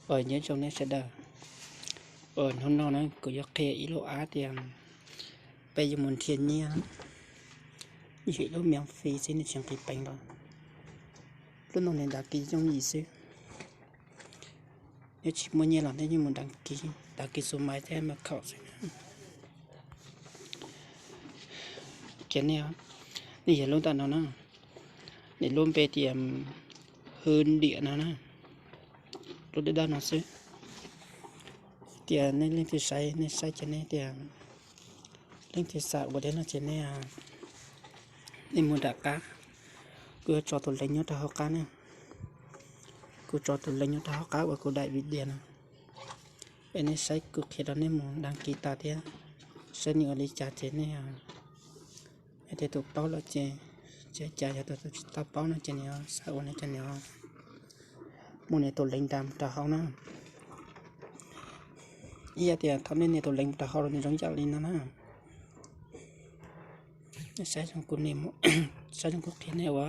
Os, nyob zoo nej sawv daws. Hnub no na kuv yuav qhia ib lub app tias peb yuav mus nrhiav nyiaj, yog ib lub miv fis xwb, nws tsis nqis peev los. Lub no nws đăng ký yooj yim xwb. Nyob tsis muaj nyiaj los nej yeej mus đăng ký, đăng ký số máy thiab mật khẩu xwb na. Ces nej, nej yog lub ntawm no na, nws lub npe tias Hwj Diam no na, lub dawb dawb no xwb. Tias nej leej twg saib, nej saib ces nej tias leej twg xav ua thiab no ces nej, nej mus nram qab. Kuv yuav tso tus link nyob rau hauv qab na. Kuv tso tus link nyob rau hauv qab uas kuv daim video no, es nej saib kuv qhia rau nej mus đăng ký tas thiab, saib nws ua li cas ces nej, yog tias tus paub lawm ces, ces cas, yog tus tsis tau paub no ces nws xav ua no ces nws mus nias tus link nram rau hauv na. Ib yam tias thaum nej nias tus link rau hauv los nws zoo yam li no na. Saib zoo kuv, saib zoo kuv qhia nej ua.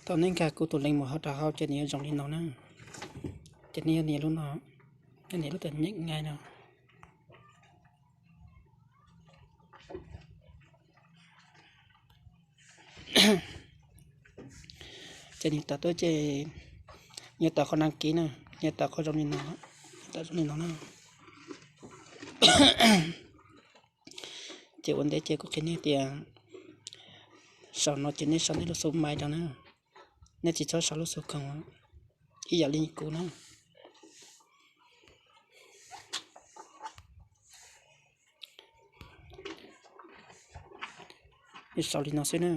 Thaum nej nkag kuv tus link mus hauv rau hauv ces nws yuav zoo li no na. Ces nej yuav nias lub no, nej nias lub tias nyeem ngai no. Ces nws tawm tuaj ces nws tawm qhov đăng ký na, nws tawm qhov zoo li no, tawm zoo li no na. Ces ua ntej ces kuv qhia nej tias saum no ces nej sau nej lub số máy rau na, nej tsis txhob sau lub số không, ib yam li kuv na. Nej sau li no xwb na.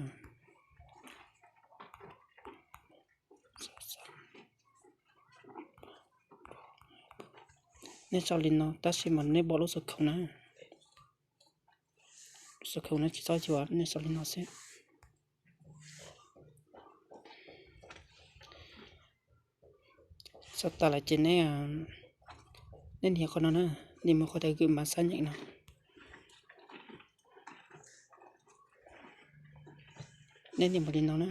Nej sau li no tab sis mas nej pom lub số không na, số không no tsis txhob yuav, nej sau li no xwb. Sau tas lawm ces nej, nej nias qhov no na, nias mus qhov tias gửi mã xác nhận no. Nej nias mus li no na.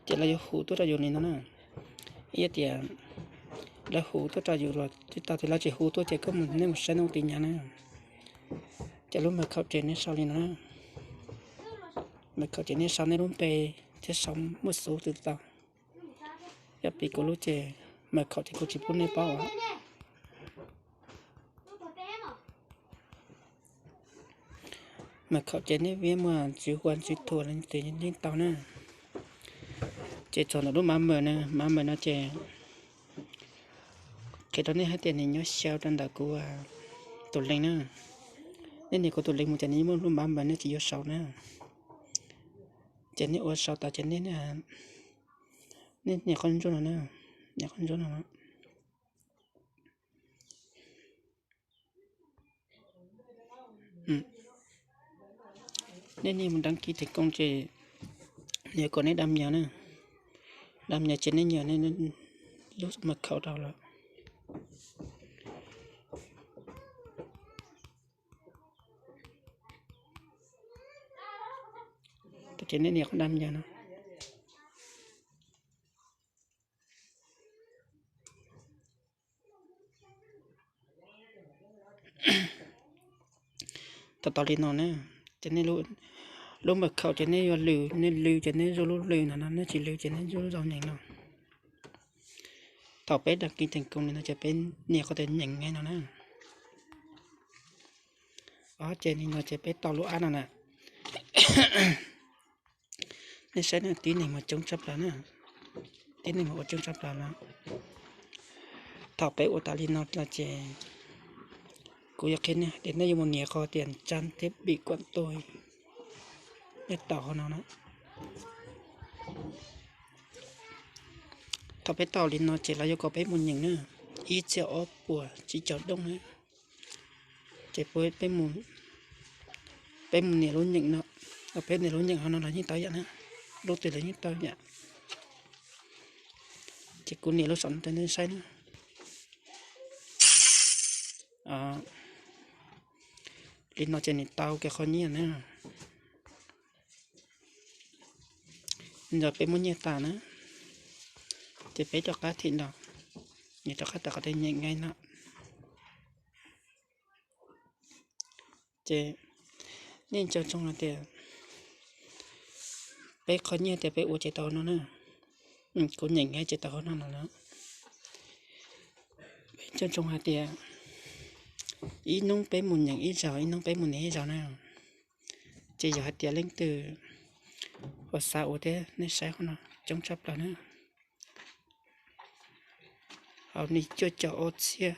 Ces lawv yuav hu tuaj rau yus li no na. Ib yam tias lawv hu tuaj rau yus los tsis tau, ces lawv tsis hu tuaj ces koj mus, nej mus saib nej tus nyiaj na. Ces lub mật khẩu ces nej sau li no na. Mật khẩu ces nej sau nej lub npe thiab sau muaj xub twb tau. Yog piv kuv lub ces mật khẩu ces kuv tsis pub nej paub os. Mật khẩu ces nej vib muaj tswv hua tswv thuam li tes yeej tau na. Ces txog ntawm lub mã mời na, mã mời no ces qhia rau nej hais tias nws nyob xyaw rau ntawm kuv tus link na. Nej nias kuv tus link mus ces nws muaj lub mã mời, nej tsis yuav sau na. Ces nej ua sau tas ces nej, nej nias qhov ntsuab no na, nias qhov ntsuab no. Nej nias mus đăng ký thành công ces nws yuav kom nej đăng nhập na. Đăng nhập ces nej nias nej lub mật khẩu rau lawm. Ces nej nias qhov đăng nhập no. Tau tau li no na, ces nej lub mật khẩu ces nej yuav lwm, nej lwm ces nej zuj lub lwm no no, nej tsis lwm ces nej zuj lub zaus nyeem no. Thaum peb đăng ký thành công li no ces peb nias qhov tias nyeem ngai no na. Ob, ces li no ces peb tau lub app no na. Nej saib na, tib neeg mas coob tshaj plaws na. tib neeg mus ua coob tshaj plaws no. Thaum peb ua tas li no los ces kuv yuav qhia nej tias nej yuav mus nias qhov tias trang thiết bị của tôi, nej taus qhov no na. Thaum peb taus li no ces lawv yuav kom peb mus nyeem na, ib txhiab ob puas tsib caug dooj na. Ces peb mus nias lub nyeem no, peb nias lub nyeem qhov no los yeej tau yam na, lub twg los yeej tau yam. Ces kuv nias lub saum no rau nej saib na. Li no ces nws tau kiag qhov nyiaj na. Ntawd peb muaj nyiaj tas na, ces peb rov qab thim los, nws rov qab tawm qhov tias nyeem ngai no. Ces nej nco ntsoov hais tias peb qhov nyiaj tias peb ua ces tau no na. Kuv nyeem ngai ces tau hauv no no lawm. Peb nco ntsoov hais tias ib hnub peb mus nyeem ib zaug, ib hnub peb mus nias ib zaug na. Ces yog hais tias leej twg uas xav ua thiab nej saib qhov no coob tshaj plaws na. Hauv ni cuaj caum ob txhiab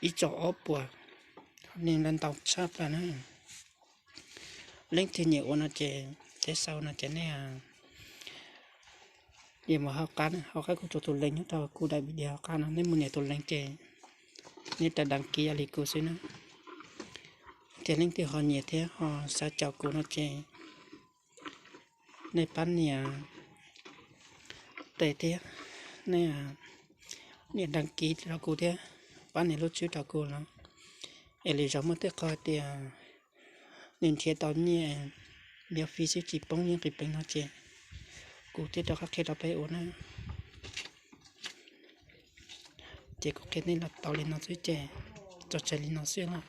ib caum ob puas, hauv ni ntau tshaj plaws na. Leej twg nyiam ua no ces, thiab xav ua no ces nej nias mus hauv qab, hauv qab kuv tso tus link nyob rau kuv daim video hauv qab no, nej mus nias tus link ces nej rau đăng ký li kuv xwb na. Ces leej twg ho nyiam thiab ho xav caum kuv no ces nej pab nias tes thiab, nej nias đăng ký rau kuv thiab, pab nias lub tswb rau kuv no. Es lwm zaus muaj tej qhov tias nws nrhiav tau nyiaj miễn phí xwb tsis poob nyiaj nqis peev no ces kuv thiaj rov qab qhia rau peb ua na. Ces kuv qhia nej los tau li no xwb ces tso tseg li no xwb na.